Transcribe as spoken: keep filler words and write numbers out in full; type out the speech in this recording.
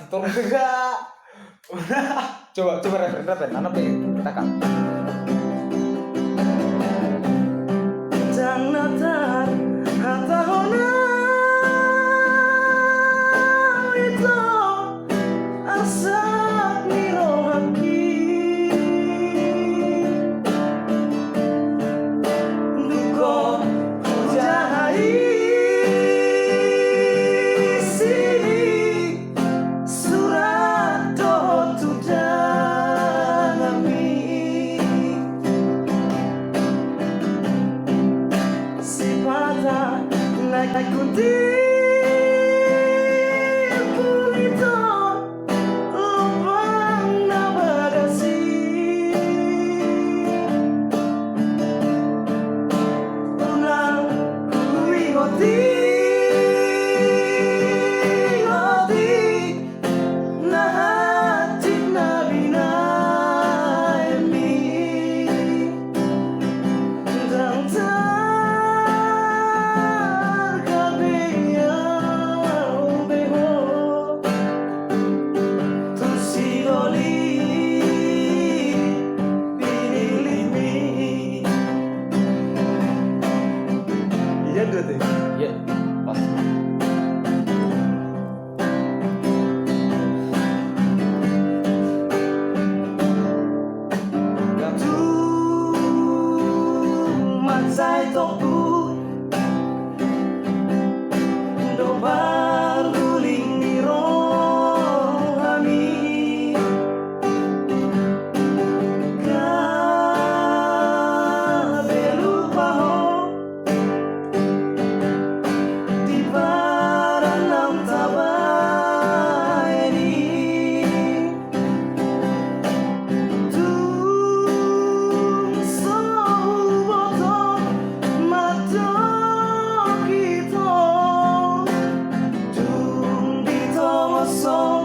Torus ga. Coba, coba refren, refren. Anak pe, kita kan. Ndang na tarhatahon au ito, arsak ni rohangki. Dung hujaha i, surat dohot tu tanganmi. Sipata naeng hutimbul ito lobang na bagas i. Unang huingot-ingot i na hansit na binahenmi. Ndang targabe au be ho tu sidoli pinilihmi. Iya, dua, tiga. Iya, pas. Tung mansai tompu do parguling ni rohami. Gabe lupa ho di padan naung tabaen i. Tung so huboto mandok ito, tung ditongoshon